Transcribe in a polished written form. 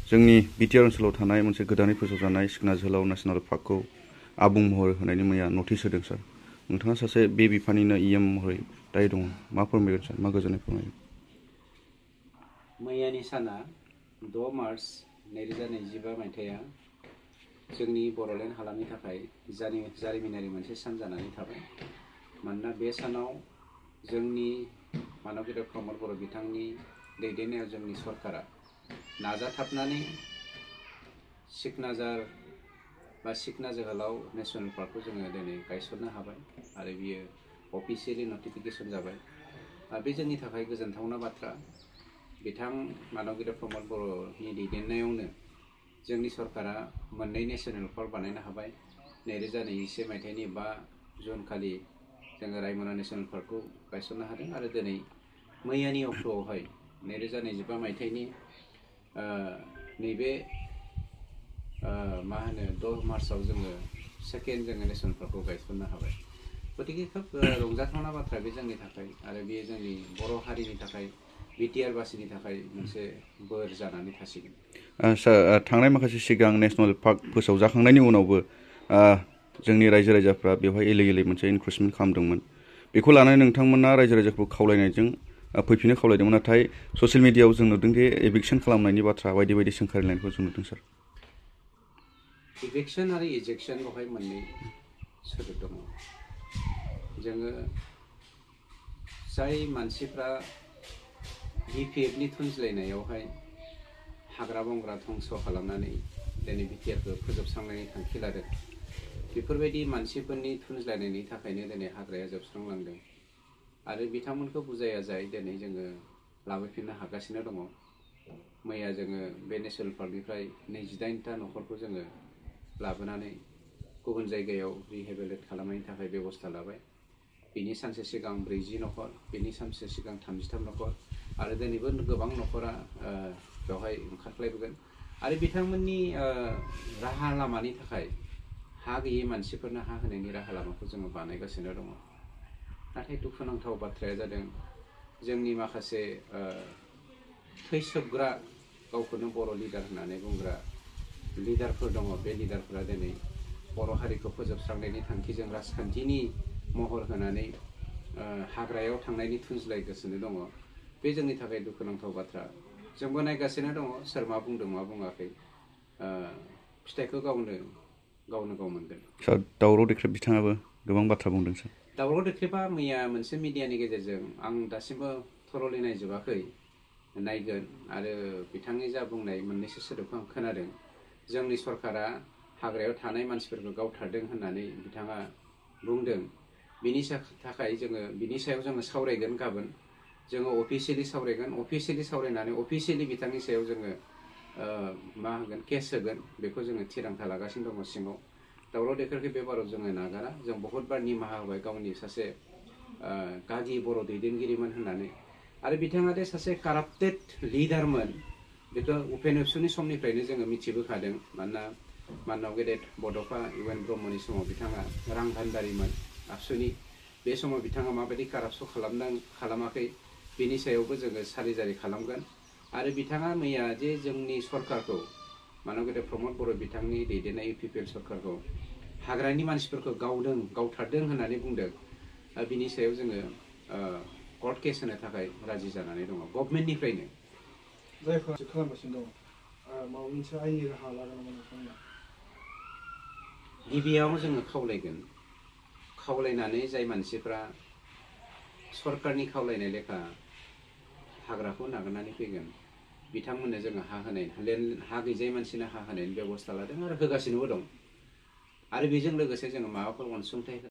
जोंनि बिटिआर ओनसोलाव थानाय मोनसे गोदानै फोसावजानाय सिखना जोहोलाव नेशनेल पार्कखौ आबुं महर होनायनि मैया नटिस होदों सार। नोंथाङा सासे बे बिफाननिनो इएम महरै दायो दङ, मा फोरमायगोन सार, मा गोजोननाय फोरमायगोन? मैयानि साना 6 मार्च 2025 मायथाइया जोंनि बड'लेण्ड हालामनि थाखाय जारिमिनारि मोनसे सान जानानै थाबाय। मानोना बे सानाव जोंनि मानब गेदेर प्रमद बर' बिथांनि दैदेननायाव जोंनि सरकारा नाजाथाबनानै सिखना जोहोलाव नेशनेल पार्कखौ जोङो दिनै गायसननो हाबाय आरो बियो अफिसियेलि नटिफिकेसन जाबाय। बे जोंनि थाखाय गोजोनथावना बाथ्रा। बिथां मानब गेदेर प्रमद बर'नि दैदेननायावनो जोंनि सरकारा मोननै नेशनेल पार्क बानायनो हाबाय। 2021 मायथाइनि 5 जुन खालि जोङो रायमना नेशनेल पार्कखौ गायसननो हादों आरो दिनै मैयानि अक्ट'आवहाय 2025 मायथाइनि नैबे 6 मार्चआव जोङो सेकेन्ड नेशनेल पार्कखौ गायसननो हाबाय। गतिके खोब रंजाथावना बाथ्रा बे जोंनि थाखाय आरो बेयो जोंनि बर' हारिनि थाखाय बिटिआर बासिनि थाखाय मोनसे बोर जानानै थासिगोन। सार, थांनाय माखासे सिगां नेशनेल पार्क फोसावजाखांनायनि उनावबो जोंनि रायजो राजाफ्रा बेवहाय इलिगेलि मोनसे इनक्रुचमेन्ट खालामदोंमोन। बेखौ लानानै नोंथांमोना रायजो राजाखौ खावलायनायजों फैफिननो खावलायदोंमोन, नाथाय ससियेल मिडियाआव जों नुदों दि एभिक्सन खालामनायनि बाथ्रा बायदि बायदि सोंखारिलायनायखौ जों नुदों सार। इभिक्सन आरो इजेक्सन बेवहाय मोननै सोदोब दङ। जोङो जाय मानसिफ्रा बिपिएफनि थुनज्लायनायावहाय हाग्रा बंग्रा धंस खालामनानै दिनै बिटिआरखौ फोजोबस्रांनायनि थांखि लादों, बेफोरबायदि मानसिफोरनि थुनज्लायनायनि थाखायनो दिनै हाग्राया जोबस्रांलांदों आरो बिथांमोनखौ बुजाय आजाय दिनै जोङो लाबोफिननो हागासिनो दङ। मैया जोङो बे नेशनेल पार्कनिफ्राय 28टा न'खरखौ जोङो लाबोनानै गुबुन जायगायाव रिहेबिलिट खालामनायनि थाखाय बेबस्था लाबाय। बिनि सानसे सिगां 40 न'खर, बिनि सानसे सिगां 33 न'खर आरो दिनैबो गोबां न'खरा बेवहाय ओंखारख्लायबोगोन आरो बिथांमोननि राहा लामानि थाखाय हा गैयै मानसिफोरनो हा होनायनि राहा लामाखौ जोङो बानायगासिनो दङ। नाथाय दुखुनांथाव बाथ्राया जादों जोंनि माखासे थैसोबग्रा गावखौनो बर' लिडार होननानै बुंग्रा लिडारफोर दङ। बे लिडारफोरा दिनै बर' हारिखौ फोजोबस्रांनायनि थांखिजों राजखान्थिनि महर होनानै हाग्रायाव थांनायनि थुनज्लायगासिनो दङ। बे जोंनि थाखाय दुखुनांथाव बाथ्रा। जोंबो नायगासिनो दङ सोर मा बुंदों मा बुङाखै। फिथाइखौ गावनो गाव मोनगोन। सार, दावराव देख्रेब बिथाङाबो गोबां बाथ्रा बुंदों सार। दावराव देख्रेबा मैया मोनसे मिडियानि गेजेरजों आं दासिमबो थरलि नायजोबाखै, नायगोन आरो बिथांनि जा बुंनाय मोननैसो सोदोबखौ आं खोनादों। जोंनि सरकारा हाग्रायाव थानाय मानसिफोरखौ गावथारदों होननानै बिथाङा बुंदों। बिनि थाखाय जोङो बिनि सायाव जोङो सावरायगोन। गाबोन जोङो अफिसियेलि सावरायगोन। अफिसियेलि सावरायनानै अफिसियेलि बिथांनि सायाव जोङो केस होगोन। बेखौ जोङो थिरांथा लागासिनो दङ सिङाव। दावराव देख्रेबखौ बे बाराव जोङो नागारा। जों बहुतबार निमाहा होबाय गावनि सासे गागि बर' दैदेनगिरिमोन होननानै। आरो बिथाङा दे सासे काराप्टेड लिडारमोन बेखौ उपेन एबसुनि समनिफ्रायनो जोङो मिथिबोखादों। मानोना मानब गेदेर बड'फा इउ एन ब्रह्मनि समाव बिथाङा रां भान्दारिमोन आबसुनि। बे समाव बिथाङा माबायदि कारापसन खालामाखै बेनि सायावबो जोङो सारिजारि खालामगोन। आरो बिथाङा मैया जे जोंनि सरकारखौ मानब गेदेर प्रमद बर' बिथांनि दैदेननाय इउपिपिएल सरकारखौ हाग्रानि मानसिफोरखौ गावथारदों होननानै बुंदों, बिनि सायाव जोङो कर्ट केस होनो थाखाय राजि जानानै दङ गभर्नमेन्टनिफ्रायनो। जायफोरा खालामगासिनो दङ माबा मोनसे आयेननि राहा लागोन नामा नोंथांमोना? गिबियाव जोङो खावलायनानै जाय मानसिफ्रा सरकारनि खावलायनाय लेखा हाग्राखौ नागारनानै फैगोन बिथांमोननो जोङो हा गैजायै मानसिनो हा होनायनि बेबस्था लादों आरो होगासिनोबो दं। आरो बेजों लोगोसे जोङो माबाफोर अनसुंथाइ